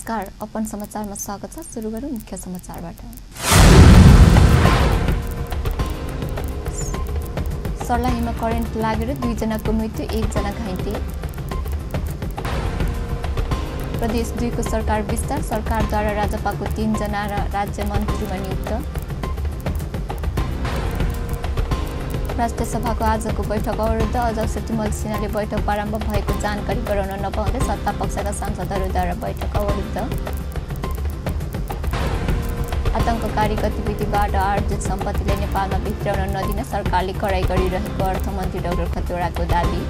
नमस्कार, अपन समाचारमा स्वागत छ। सुरु गरौँ मुख्य समाचारबाट। सर्लाहीमा करेन्ट लागेर 2 जनाको मृत्यु, 1 जना घाइते। प्रदेश 2 को सरकार विस्तार, सरकारद्वारा राजपाको 3 जना राज्य मन्त्रीमा नियुक्त। राष्ट्रिय सभाको आजको बैठक अवरुद्ध, अध्यक्ष तिमल सिन्हाले बैठक प्रारम्भ भएको जानकारी गराउन नपाउँदै सत्ता पक्षका सांसदहरूद्वारा बैठक अवरुद्ध। आतंककारी गतिविधिबाट आर्जित सम्पत्तिलाई नेपालमा भित्राउन नदिन सरकारले कडाई गरिरहेको अर्थमन्त्री डाक्टर खतिवड़ाको दाबी।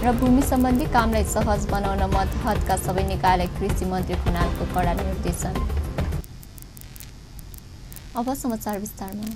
र भूमि सम्बन्धी कामलाई सहज बनाउन मतहतका सबै निकायलाई कृषि मन्त्री खनालको कडा निर्देशन। अब समाचार विस्तारमा।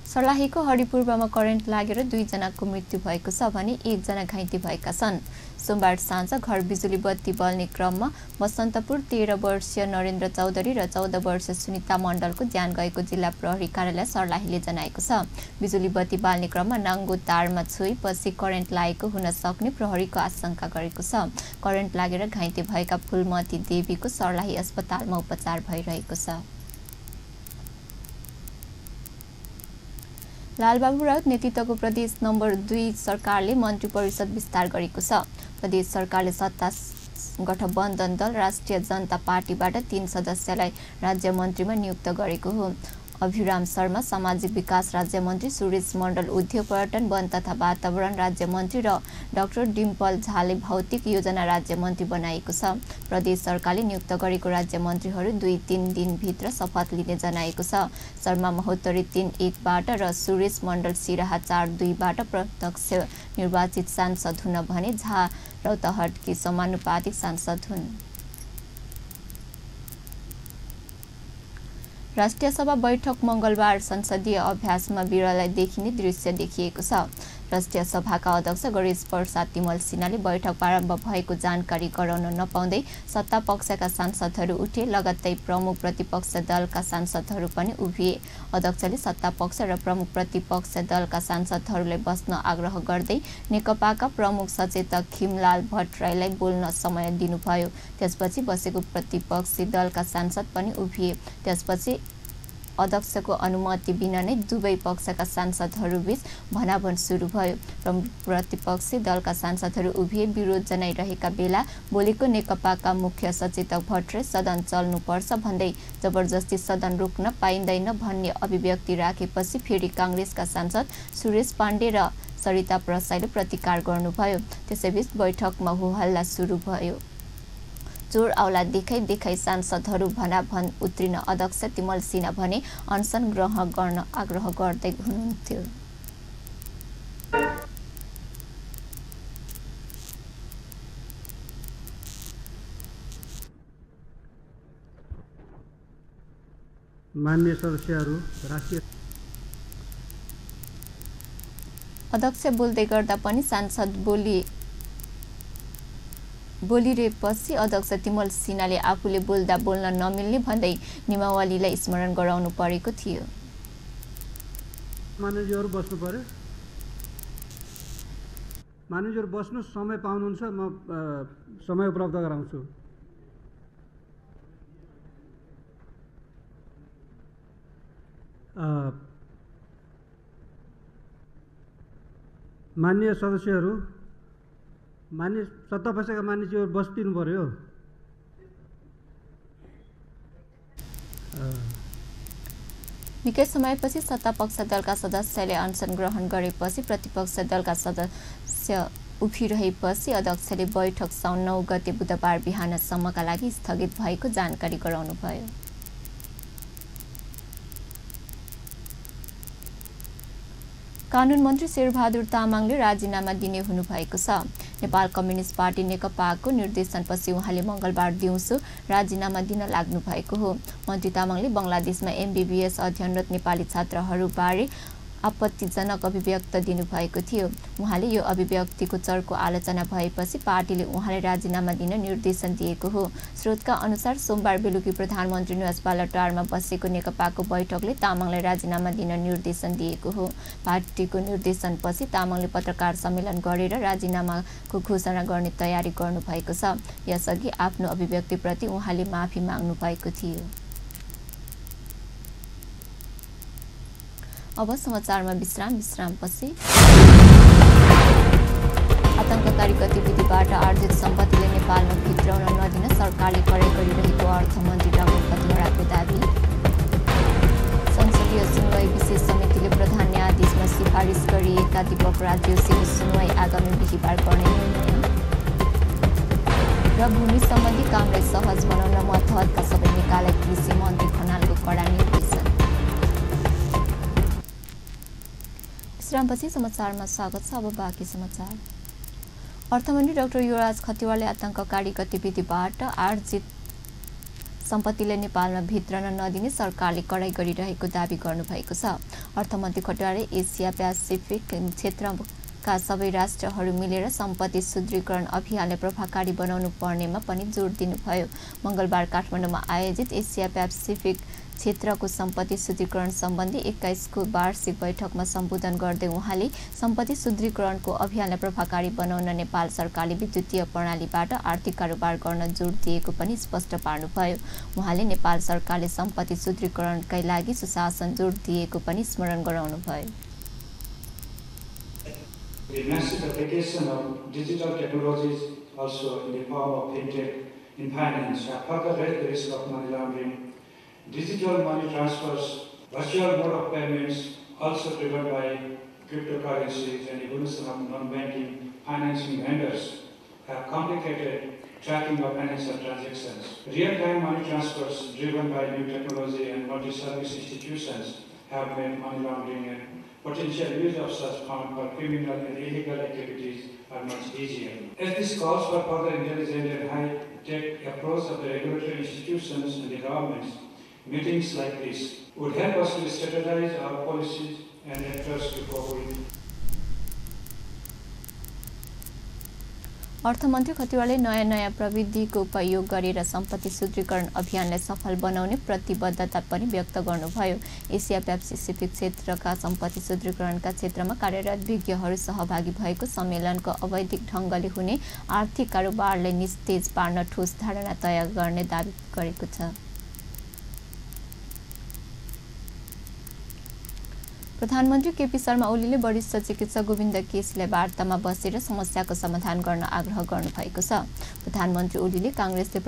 सर्लाहीको हरिपूर्वमा करेन्ट लागेर 2 जनाको मृत्यु भएको छ भने 1 जना घाइते भएका छन्। सोमबार साँझ घर बिजुली बत्ती बल्ने क्रममा बसन्तपुर 13 वर्षीय नरेन्द्र चौधरी र 14 वर्षीय सुनिता मण्डलको ज्यान गएको जिल्ला प्रहरी कार्यालय सर्लाहीले जनाएको छ। बिजुली बत्ती बाल्ने क्रममा नाङ्गो तारमा छोएपछि करेन्ट लागेको हुन सक्ने प्रहरीको आशंका गरेको छ। करेन्ट लागेर घाइते भएका फूलमती देवीको सर्लाही अस्पतालमा उपचार भइरहेको छ। लालबाबु राउत नेतृत्वको प्रदेश नम्बर 2 सरकारले मन्त्री परिषद विस्तार गरेको छ। प्रदेश सरकारले सत्ता गठबन्धन दल राष्ट्रिय जनता पार्टीबाट 3 सदस्यलाई राज्य मन्त्रीमा नियुक्त गरेको हो। अभिराम शर्मा सामाजिक विकास राज्य मन्त्री, सुरेश मण्डल उद्योग पर्यटन वन तथा वातावरण राज्य मन्त्री र डाक्टर डिम्पल झाले भौतिक योजना राज्य मन्त्री बनाएको छ। प्रदेश सरकारले नियुक्त गरेको राज्य मन्त्रीहरू 2-3 दिनभित्र शपथ लिने जनाएको छ। शर्मा महोत्तरी 3-1बाट र सुरेश मण्डल सिराहा 4-2बाट प्रत्यक्ष निर्वाचित सांसद हुन भने झा रौतहटकी समानुपातिक सांसद हुन्। राष्ट्रिय सभा बैठक मंगलबार संसदीय अभ्यासमा विरलै देखिने दृश्य देखिएको छ। राष्ट्रिय सभाका अध्यक्ष गणेश प्रसाद तिमल सिन्हाले बैठक प्रारम्भ भएको जानकारी गराउन नपाउँदै सत्ता पक्षका सांसदहरू उठे, लगत्तै प्रमुख प्रतिपक्ष दलका सांसदहरू पनि उभिए। अध्यक्षले सत्ता पक्ष र प्रमुख प्रतिपक्ष दलका सांसदहरूलाई बस्न आग्रह गर्दै नेकपाका प्रमुख सचेतक खिमलाल भट्टराईलाई बोल्न समय दिनुभयो। त्यसपछि बसेको प्रतिपक्षी दलका सांसद पनि उभिए। त्यसपछि अध्यक्षको अनुमति बिना नै दुवै पक्षका सांसदहरूबीच भनाभन सुरु भयो। प्रतिपक्षी दलका सांसदहरू उभिए विरोध जनाइरहेका बेला बोलेको नेकपाका मुख्य सचेतक भट्टराई सदन चल्नुपर्छ भन्दै जबरजस्ती सदन रोक्न पाइँदैन भन्ने अभिव्यक्ति राखेपछि फेरि काङ्ग्रेसका सांसद सुरेश पाण्डे र सरिता प्रसाईले प्रतिकार गर्नुभयो। त्यसैबीच बैठकमा होहल्ला सुरु भयो। जोर औला देखाई सांसदहरू भनाभन उत्रिन अध्यक्ष तिमल सिन्हा भने अनसन ग्रहण गर्न आग्रह गर्दै हुनुहुन्थ्यो। मान्य सदस्यहरू, राष्ट्रिय अध्यक्ष बोल्दै गर्दा पनि सांसद बोलिरहेपछि अध्यक्ष तिमल सिन्हाले आफूले बोल्दा बोल्न नमिल्ने भन्दै नियमावलीलाई स्मरण गराउनु परेको थियो। मान्यज्यूहरू बस्नु पर्यो। मान्यज्यूहरू बस्नु, समय पाउनुहुन्छ म समय उपलब्ध गराउँछु। मान्य सदस्यहरू, मान्य सत्ता पक्षका मानिसहरू बस्दिनु पर्यो। निकै समयपछि सत्ता पक्ष दलका सदस्यले अनसन ग्रहण गरेपछि प्रतिपक्ष दलका सदस्य उभिरहेपछि अध्यक्षले बैठक साउन 9 गते बुधबार बिहानसम्मका लागि स्थगित भएको जानकारी गराउनुभयो। कानून मन्त्री शेरबहादुर तामाङले राजीनामा दिने हुनुभएको छ। नेपाल कम्युनिस्ट पार्टी नेकपाको निर्देशनपछि उहाँले मंगलबार दिउँसो राजीनामा दिन लाग्नु भएको हो। मन्त्री तामाङले बंगलादेशमा MBBS अध्ययनरत नेपाली छात्रहरूबारे आपत्तिजनक अभिव्यक्ति दिनुभएको थियो। उहाँले यो अभिव्यक्तिको चर्को आलोचना भएपछि पार्टीले उहाँले राजीनामा दिन निर्देशन दिएको हो। स्रोतका अनुसार सोमबार बेलुकी प्रधानमन्त्री निवास बालुवाटारमा बसेको नेकपाको बैठकले तामाङलाई राजीनामा दिन निर्देशन दिएको हो। पार्टीको निर्देशनपछि तामाङले पत्रकार सम्मेलन गरेर राजीनामाको घोषणा गर्ने तयारी गर्नुभएको छ। यसअघि आफ्नो अभिव्यक्तिप्रति उहाँले माफी माग्नु भएको थियो। अब समाचारमा विश्रामपछि आतंककारी गतिविधिबाट आर्जित सम्पत्तिले नेपालमा भित्राउन नदिन सरकारले कडाइ गरिरहेको अर्थमन्त्री डाक्टर खतिवड़ाको दाबी। संसदीय सुनवाई विशेष समितिले प्रधान न्यायाधीशमा सिफारिस गरिएका दीपक राजयोशीको सुनवाई आगामी बिहीबार गर्ने निर्णय। र भूमि सम्बन्धी कामलाई सहज बनाउन मतहतका सबै निकायलाई कृषि मन्त्री खनालको कडा निर्देशन। विश्रामपछि समाचारमा स्वागत छ। अब बाँकी समाचार। अर्थमन्त्री डाक्टर युवराज खतिवड़ाले आतंककारी गतिविधिबाट आर्जित सम्पत्तिले नेपालमा भित्रन नदिने सरकारले कडाइ गरिरहेको दाबी गर्नुभएको छ। अर्थमन्त्री खतिवड़ाले एसिया प्यासिफिक क्षेत्रका सबै राष्ट्रहरू मिलेर सम्पत्ति शुद्धिकरण अभियानलाई प्रभावकारी बनाउनु पर्नेमा पनि जोड दिनुभयो। मङ्गलबार काठमाडौँमा आयोजित एसिया प्यासिफिक क्षेत्रको सम्पत्ति शुद्धिकरण सम्बन्धी 21को वार्षिक बैठकमा सम्बोधन गर्दै उहाँले सम्पत्ति शुद्धिकरणको अभियानलाई प्रभावकारी बनाउन नेपाल सरकारले विद्युतीय प्रणालीबाट आर्थिक कारोबार गर्न जोड दिएको पनि स्पष्ट पार्नुभयो। उहाँले नेपाल सरकारले सम्पत्ति शुद्धिकरणकै लागि सुशासन जोड दिएको पनि स्मरण गराउनुभयो। The massive application of digital technologies also in the form of fintech in finance have further raised the risk of money laundering. Digital money transfers, virtual mode of payments, also driven by cryptocurrencies and evolution of non-banking financing vendors, have complicated tracking of financial transactions. Real-time money transfers driven by new technology and multi-service institutions have made money laundering and potential use of such funds for criminal and illegal activities are much easier. As this calls for further intelligent and high-tech approach of the regulatory institutions and the governments, meetings like this would help us to strategize our policies and actors before we. अर्थमन्त्री खतिवड़ाले नयाँ प्रविधिको उपयोग गरेर सम्पत्ति शुद्धिकरण अभियानलाई सफल बनाउने प्रतिबद्धता पनि व्यक्त गर्नुभयो। एसिया प्यासिफिक क्षेत्रका सम्पत्ति शुद्धिकरणका क्षेत्रमा कार्यरत विज्ञहरू सहभागी भएको सम्मेलनको अवैधिक ढङ्गले हुने आर्थिक कारोबारलाई निस्तेज पार्न ठोस धारणा तयार गर्ने दाबी गरेको छ। प्रधानमन्त्री केपी शर्मा ओलीले वरिष्ठ चिकित्सक गोविन्द केसीलाई वार्तामा बसेर समस्याको समाधान गर्न आग्रह गर्नुभएको छ। प्रधानमन्त्री ओलीले काङ्ग्रेसले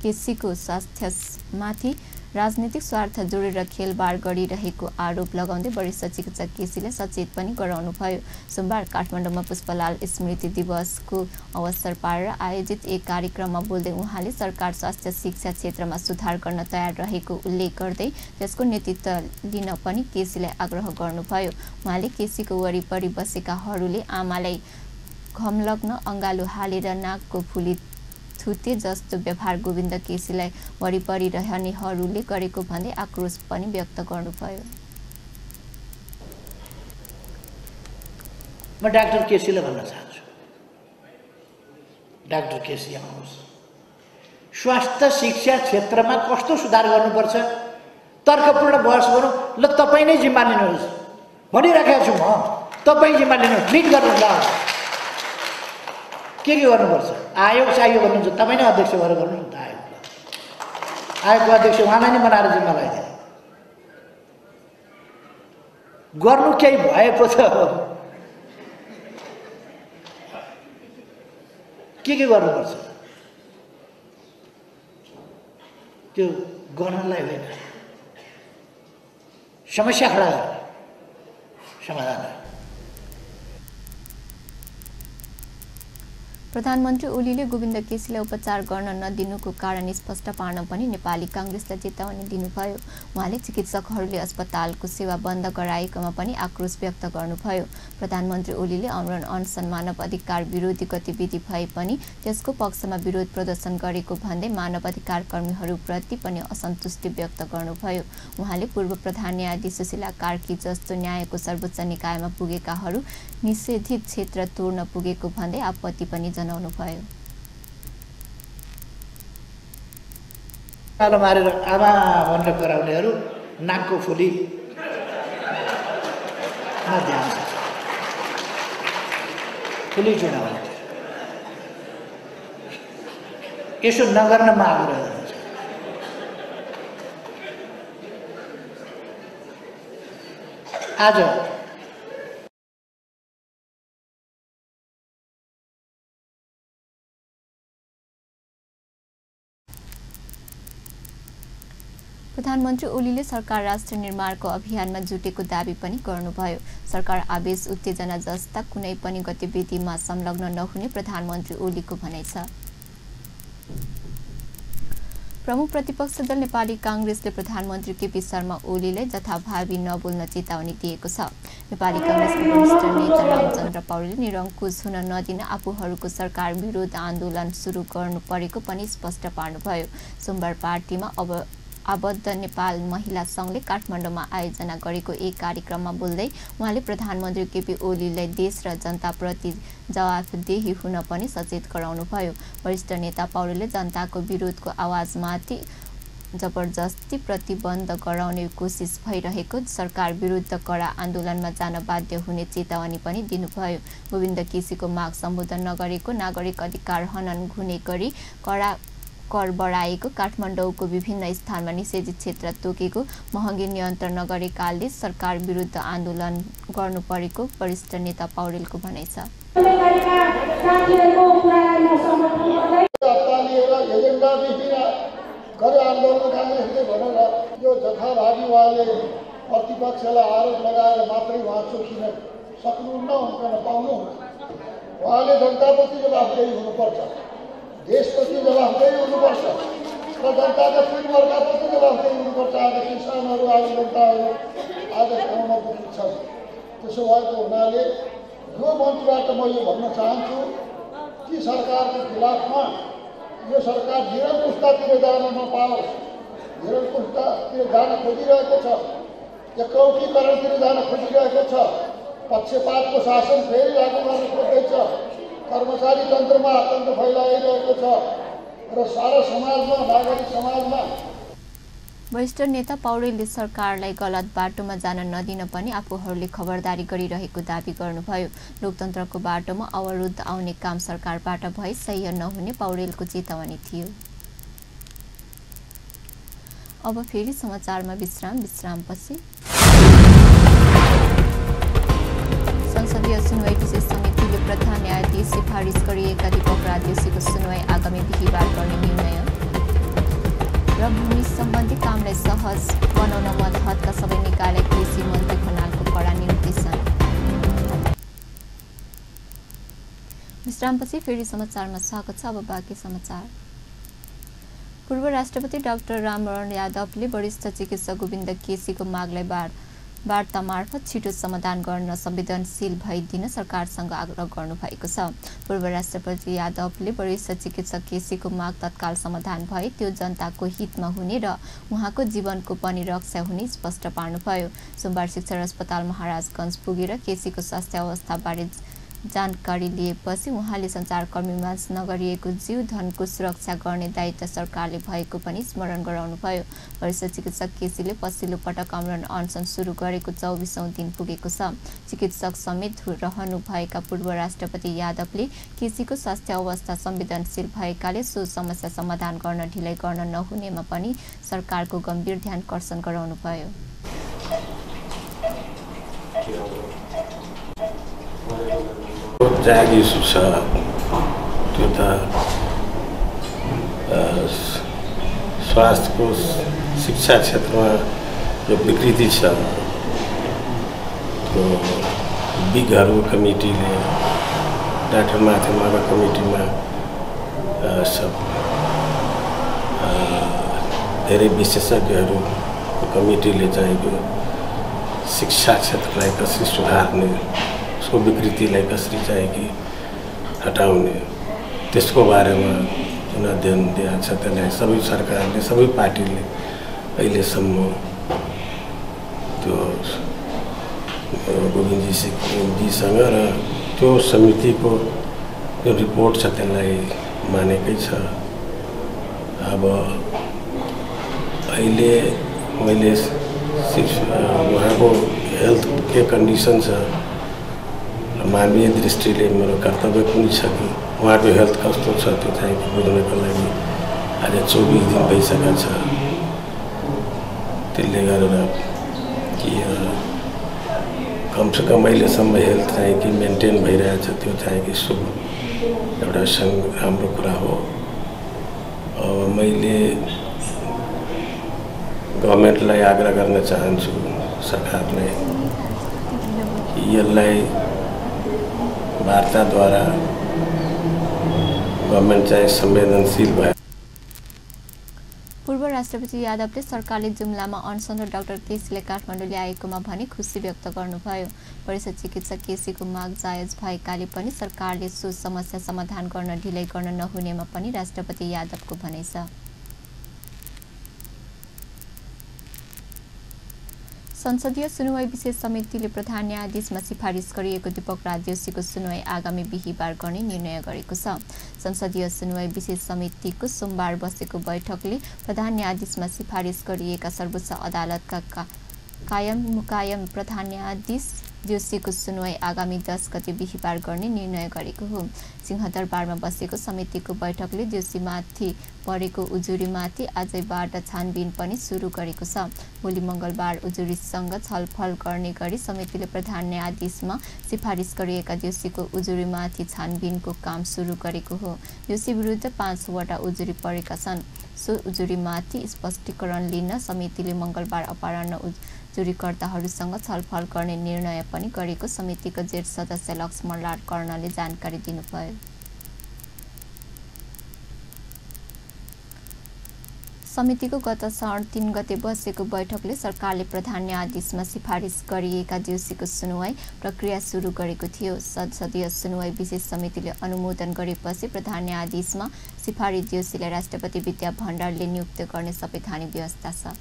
केसीको स्वास्थ्यमाथि राजनीतिक स्वार्थ जोडेर खेलबाड गरिरहेको आरोप लगाउँदै वरिष्ठ चिकित्सक केसीलाई सचेत पनि गराउनुभयो। सोमबार काठमाडौँमा पुष्पलाल स्मृति दिवसको अवसर पारेर आयोजित एक कार्यक्रममा बोल्दै उहाँले सरकार स्वास्थ्य शिक्षा क्षेत्रमा सुधार गर्न तयार रहेको उल्लेख गर्दै त्यसको नेतृत्व लिन पनि केसीलाई आग्रह गर्नुभयो। उहाँले केसीको वरिपरि बसेकाहरूले आमालाई घमलग्न अङ्गालो हालेर नाकको फुली थुते जस्तो व्यवहार गोविन्द केसीलाई वरिपरि रहनेहरूले गरेको भन्दै आक्रोश पनि व्यक्त गर्नुभयो। म डाक्टर केसीले भन्न चाहन्छु, डाक्टर केसी आउनुहोस्, स्वास्थ्य शिक्षा क्षेत्रमा कस्तो सुधार गर्नुपर्छ तर्कपूर्ण बहस गरौँ। ल तपाईँ नै जिम्मा लिनुहोस् भनिराखेको छु म, तपाईँ जिम्मा लिनुहोस्, लिड गर्नुहोस्। के गर्नुपर्छ? आयोग चाहियो भन्नुहुन्छ, तपाईँ नै अध्यक्ष भएर गर्नुहोस् न त। आयोगको अध्यक्ष उहाँलाई नै बनाएर जिम्मा लगाइदिनु। गर्नु केही भए पो त के गर्नुपर्छ त्यो गर्नलाई होइन, समस्या खडा गर्ने समाधान। प्रधानमन्त्री ओलीले गोविन्द केसीलाई उपचार गर्न नदिनुको कारण स्पष्ट पार्न पनि नेपाली कांग्रेसलाई चेतावनी दिनुभयो। उहाँले चिकित्सकहरूले अस्पतालको सेवा बन्द गराएकोमा पनि आक्रोश व्यक्त गर्नुभयो। प्रधानमन्त्री ओलीले आमरण अनसन मानव अधिकार विरोधी गतिविधि भए पनि त्यसको पक्षमा विरोध प्रदर्शन गरेको भन्दै मानव अधिकार कर्मीहरूप्रति पनि असन्तुष्टि व्यक्त गर्नुभयो। उहाँले पूर्व प्रधान न्यायाधीश सुशीला कार्की जस्तो न्यायको सर्वोच्च निकायमा पुगेकाहरू निषेधित क्षेत्र तोड्न पुगेको भन्दै आपत्ति पनि जनाउनुभयो। तालो मारेर आमा भनेर कराउनेहरू नाकको फुली ध्यान छ। फुली चुनाव यसो नगर्न माग रहेछ। आज प्रधानमन्त्री ओलीले सरकार राष्ट्र निर्माणको अभियानमा जुटेको दाबी पनि गर्नुभयो। सरकार आवेश उत्तेजना जस्ता कुनै पनि गतिविधिमा संलग्न नहुने प्रधानमन्त्री ओलीको भनाइ छ। प्रमुख प्रतिपक्ष दल नेपाली कांग्रेसले प्रधानमन्त्री केपी शर्मा ओलीलाई जथाभावी नबोल्न चेतावनी दिएको छ। नेपाली कांग्रेसका वरिष्ठ नेता रामचन्द्र पौडेलले निरङ्कुश हुन नदिन आफूहरूको सरकार विरोध आन्दोलन सुरु गर्नु परेको पनि स्पष्ट पार्नुभयो। सोमबार पार्टीमा आबद्ध नेपाल महिला संघले काठमाडौँमा आयोजना गरेको एक कार्यक्रममा बोल्दै उहाँले प्रधानमन्त्री केपी ओलीलाई देश र जनताप्रति जवाफदेही हुन पनि सचेत गराउनुभयो। वरिष्ठ नेता पौडेलले जनताको विरोधको आवाजमाथि जबरजस्ती प्रतिबन्ध गराउने कोसिस भइरहेको सरकार विरुद्ध कडा आन्दोलनमा जान बाध्य हुने चेतावनी पनि दिनुभयो। गोविन्द केसीको माग सम्बोधन नगरेको, नागरिक अधिकार हनन हुने गरी कडा कर बढाएको, काठमाडौँको विभिन्न स्थानमा निषेधित क्षेत्र तोकेको, महँगी नियन्त्रण नगरेकाले सरकार विरुद्ध आन्दोलन गर्नु परेको वरिष्ठ नेता पौडेलको भनाइ छ। प्रतिपक्षलाई आरोप लगाएर मात्रै उहाँ चोखिन सक्नुहुन्न, हुन पाउनुहुन्न। उहाँले जनताप्रति जवाफदेही हुनुपर्छ, देशप्रति जवाफदेही हुनुपर्छ र जनताका तीन वर्गप्रति जवाफदेही हुनुपर्छ। आज किसानहरू, आज जनताहरू आज ठाउँमा दुखित छन्। त्यसो भएको हुनाले यो मञ्चबाट म यो भन्न चाहन्छु कि सरकारको खिलाफमा यो सरकार निरङ्कुशतातिर जान नपाओस्। निरङ्कुशतातिर जान खोजिरहेको छ, एकौटीकरणतिर जान खोजिरहेको छ, पक्षपातको शासन फेरि लागू गर्न खोज्दैछ, कर्मचारी तन्त्रमा आतंक फैलाइरहेको छ र सारा समाजमा, नागरिक समाजमा। वरिष्ठ नेता पौडेलले सरकारलाई गलत बाटोमा जान नदिन पनि आफूहरूले खबरदारी गरिरहेको दाबी गर्नुभयो। लोकतन्त्रको बाटोमा अवरोध आउने काम सरकारबाट भए सह्य नहुने पौडेलको चेतावनी थियो। अब फेरि समाचारमा विश्रामपछि संसदीय सुनवाई विशेष समितिले प्रधान न्यायाधीश सिफारिस गरिएका दीपक राजयोशीको सुनवाई आगामी बिहिबार गर्ने निर्णय र भूमि सम्बन्धी कामलाई सहज बनाउन मतहतका सबै निकायलाई कृषि मन्त्री खनालको कडा निर्देशन। विश्रामपछि फेरि समाचारमा स्वागत छ। अब बाँकी समाचार। पूर्व राष्ट्रपति डाक्टर रामवरण यादवले वरिष्ठ चिकित्सक गोविन्द केसीको मागलाई वार्ता मार्फत छिटो समाधान गर्न संवेदनशील भइदिन सरकारसँग आग्रह गर्नुभएको छ। पूर्व राष्ट्रपति यादवले वरिष्ठ चिकित्सक केसीको माग तत्काल समाधान भए त्यो जनताको हितमा हुने र उहाँको जीवनको पनि रक्षा हुने स्पष्ट पार्नुभयो। सोमबार शिक्षण अस्पताल महाराजगञ्ज पुगेर केसीको स्वास्थ्य अवस्थाबारे जानकारी लिएपछि उहाँले सञ्चारकर्मीमा नगरिएको जीव धनको सुरक्षा गर्ने दायित्व सरकारले भएको पनि स्मरण गराउनुभयो। वरिष्ठ चिकित्सक केसीले पछिल्लो पटक आमरण अनसन सुरु गरेको 24औं दिन पुगेको छ। चिकित्सक समेत रहनुभएका पूर्व राष्ट्रपति यादवले केसीको स्वास्थ्य अवस्था संवेदनशील भएकाले सो समस्या समाधान गर्न ढिलाइ गर्न नहुनेमा पनि सरकारको गम्भीर ध्यानकर्षण गराउनुभयो। जागिर छ त्यो त स्वास्थ्यको शिक्षा क्षेत्रमा जो विकृति छ त्यो बिगहरू कमिटीले डाक्टर माथिमाको कमिटीमा सब धेरै विशेषज्ञहरूको कमिटीले चाहिँ यो शिक्षा क्षेत्रलाई कसरी सुधार्ने, उसको विकृतिलाई कसरी चाहिँ कि हटाउने, त्यसको बारेमा जुन अध्ययन दिएको छ त्यसलाई सबै सरकारले, सबै पार्टीले अहिलेसम्म त्यो गोविन्दजीसँग र त्यो समितिको जो रिपोर्ट छ त्यसलाई मानेकै छ। अब अहिले मैले उहाँको हेल्थ के कन्डिसन छ, मानवीय दृष्टिले मेरो कर्तव्य पनि छ कि उहाँको हेल्थ कस्तो छ त्यो चाहिँ बुझ्नको लागि आज 24 दिन भइसकेको छ। त्यसले गरेर कि कमसेकम अहिलेसम्म हेल्थ चाहिँ कि मेन्टेन भइरहेछ, त्यो चाहिँ कि शुभ एउटा राम्रो कुरा हो। अब मैले गभर्मेन्टलाई आग्रह गर्न चाहन्छु, सरकारलाई, कि यसलाई वार्ताद्वारा गभर्मेन्ट चाहिँ संवेदनशील भयो। पूर्व राष्ट्रपति यादवले सरकारले जुम्लामा अनसन डाक्टर केसीले काठमाडौँ ल्याएकोमा भने खुसी व्यक्त गर्नुभयो। वरिष्ठ चिकित्सक केसीको माग जायज भएकाले पनि सरकारले सो समस्या समाधान गर्न ढिलाइ गर्न नहुनेमा पनि राष्ट्रपति यादवको भनाइ छ। संसदीय सुनवाई विशेष समितिले प्रधान न्यायाधीशमा सिफारिस गरिएको दीपक राज जोशीको सुनवाई आगामी बिहीबार गर्ने निर्णय गरेको छ। संसदीय सुनवाई विशेष समितिको सोमबार बसेको बैठकले प्रधान न्यायाधीशमा सिफारिस गरिएका सर्वोच्च अदालतका कायम मुकायम प्रधान न्यायाधीश जोशीको सुनवाई आगामी 10 गते बिहीबार गर्ने निर्णय गरेको हो। सिंहदरबारमा बसेको समितिको बैठकले जोशीमाथि परेको उजुरीमाथि आजैबाट छानबिन पनि सुरु गरेको छ। भोलि मङ्गलबार उजुरीसँग छलफल गर्ने गरी समितिले प्रधान न्यायाधीशमा सिफारिस गरिएका जोशीको उजुरीमाथि छानबिनको काम सुरु गरेको हो। जोशी विरुद्ध 5 वटा उजुरी परेका छन्। सो उजुरीमाथि स्पष्टीकरण लिन समितिले मङ्गलबार अपराह्न उजुरीकर्ताहरूसँग छलफल गर्ने निर्णय पनि गरेको समितिको जेठ सदस्य लक्ष्मणलाल कर्णले जानकारी दिनुभयो। समितिको गत साउन 3 गते बसेको बैठकले सरकारले प्रधान न्यायाधीशमा सिफारिस गरिएका जोशीको सुनवाई प्रक्रिया सुरु गरेको थियो। संसदीय सुनवाई विशेष समितिले अनुमोदन गरेपछि प्रधान न्यायाधीशमा सिफारिस जोशीलाई राष्ट्रपति विद्या भण्डारले नियुक्त गर्ने संवैधानिक व्यवस्था छ।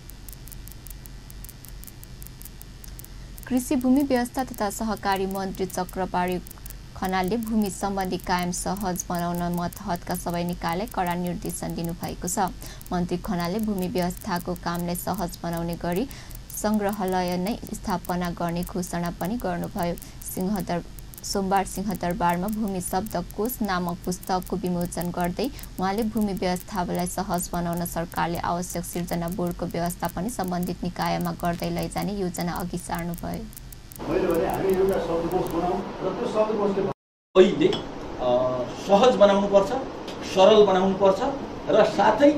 कृषि भूमि व्यवस्था तथा सहकारी मन्त्री चक्रबारी खनालले भूमि सम्बन्धी कायम सहज बनाउन मतहतका सबै निकायलाई कडा निर्देशन दिनुभएको छ। मन्त्री खनालले भूमि व्यवस्थाको कामलाई सहज बनाउने गरी संग्रहालय नै स्थापना गर्ने घोषणा पनि गर्नुभयो। सोमबार सिंहदरबारमा भूमि शब्दकोश नामक पुस्तकको विमोचन गर्दै उहाँले भूमि व्यवस्थालाई सहज बनाउन सरकारले आवश्यक सिर्जना बोर्डको व्यवस्था पनि सम्बन्धित निकायमा गर्दै लैजाने योजना अघि सार्नुभयो। अहिले सहज बनाउनुपर्छ, सरल बनाउनुपर्छ र साथै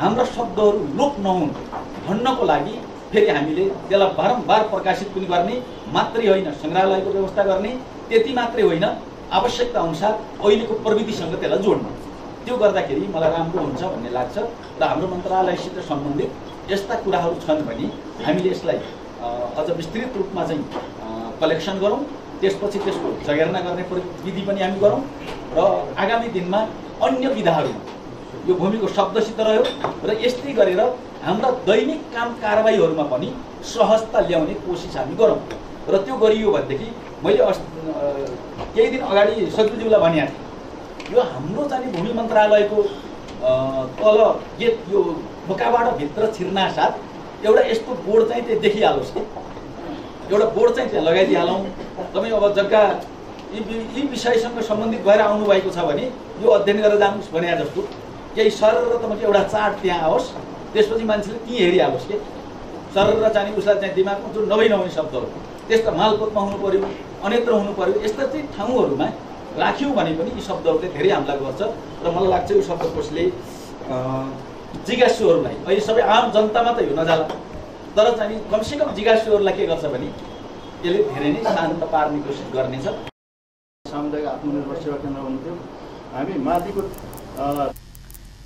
हाम्रा शब्दहरू लोप नहुन् भन्नको लागि फेरि हामीले त्यसलाई बारम्बार प्रकाशित पनि गर्ने मात्रै होइन, सङ्ग्रहालयको व्यवस्था गर्ने त्यति मात्रै होइन, आवश्यकता अनुसार अहिलेको प्रविधिसँग त्यसलाई जोड्ने। त्यो गर्दाखेरि मलाई राम्रो हुन्छ भन्ने लाग्छ र हाम्रो मन्त्रालयसित सम्बन्धित यस्ता कुराहरू छन् भने हामीले यसलाई अझ विस्तृत रूपमा चाहिँ कलेक्सन गरौँ, त्यसपछि त्यसको जगेर्ना गर्ने विधि पनि हामी गरौँ र आगामी दिनमा अन्य विधाहरूमा यो भूमिको शब्दसित रह्यो र यस्तै गरेर हाम्रा दैनिक काम कारबाहीहरूमा पनि सहजता ल्याउने कोसिस हामी गरौँ र त्यो गरियो भनेदेखि मैले केही दिन अगाडि सचिवज्यूलाई भनेको थिएँ, यो हाम्रो चाहिँ भूमि मन्त्रालयको तल गेट यो ढोकाबाट भित्र छिर्नासाथ एउटा यस्तो बोर्ड चाहिँ त्यहाँ देखिहालोस् कि एउटा बोर्ड चाहिँ त्यहाँ लगाइदिइहालौँ। तपाईँ अब जग्गा यी विषयसँग सम्बन्धित भएर आउनुभएको छ भने यो अध्ययन गरेर जानुहोस् भने जस्तो केही सरर र तपाईँको एउटा चार्ट त्यहाँ आओस्, त्यसपछि मान्छेले त्यहीँ हेरिहालोस् कि सरर र चाहिँ उसलाई चाहिँ दिमागमा जो नभई शब्दहरू त्यस्ता मालपोतमा हुनु पर्यो, अन्यत्र हुनु पर्यो, यस्ता चाहिँ ठाउँहरूमा राख्यौँ भने पनि यी शब्दहरूले धेरै हमला गर्छ र मलाई लाग्छ यो शब्दकोशले जिज्ञासुहरूलाई अहिले सबै आम जनतामा त यो नजाला तर चाहिँ कमसेकम जिज्ञासुहरूलाई के गर्छ भने यसले धेरै नै शान्त पार्ने कोसिस गर्नेछ। सामुदायिक आत्मनिर्भर सेवा केन्द्र भन्थ्यो हामी माथिको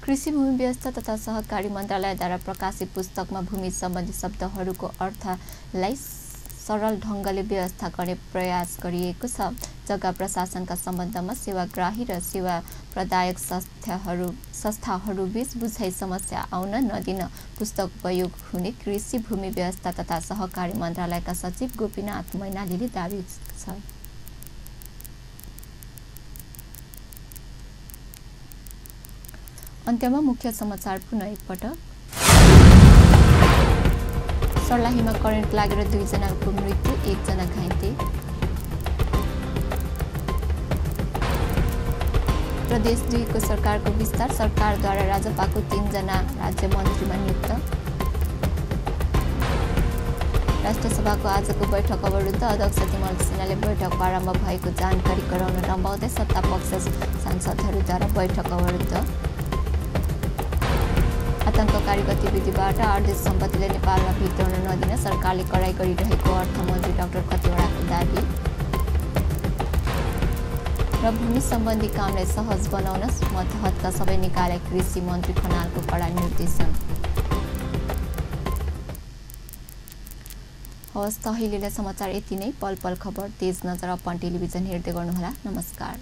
कृषि भूमि व्यवस्था तथा सहकारी मन्त्रालयद्वारा प्रकाशित पुस्तकमा भूमि सम्बन्धी शब्दहरूको अर्थलाई सरल ढङ्गले व्यवस्था गर्ने प्रयास गरिएको छ। जग्गा प्रशासनका सम्बन्धमा सेवाग्राही र सेवा प्रदायक संस्थाहरूबीच बुझाइ समस्या आउन नदिन पुस्तक उपयोग हुने कृषि भूमि व्यवस्था तथा सहकारी मन्त्रालयका सचिव गोपीनाथ मैनालीले दाबी छ। अन्त्यमा मुख्य समाचार पुनः एकपटक। सर्लाहीमा करेन्ट लागेर 2 जनाको मृत्यु, 1 जना घाइते। प्रदेश 2 को सरकारको विस्तार, सरकारद्वारा राजपाको 3 जना राज्य मन्त्रीमा नियुक्त। राष्ट्रसभाको आजको बैठक अवरुद्ध, अध्यक्ष तिमल सिन्हाले बैठक प्रारम्भ भएको जानकारी गराउन नपाउँदै सत्तापक्ष सांसदहरूद्वारा बैठक अवरुद्ध। आतंककारी गतिविधिबाट आर्जित सम्पत्तिले नेपालमा भित्राउन नदिन सरकारले कडाई गरिरहेको अर्थमन्त्री डाक्टर खतिवडाको दाबी। र भूमि सम्बन्धी कामलाई सहज बनाउन मतहतका सबै निकायलाई कृषि मन्त्री खनालको कडा निर्देशन। हवस् त अहिलेलाई समाचार यति नै। पल पल खबर तेज नजर अपन टेलिभिजन हेर्दै गर्नुहोला। नमस्कार।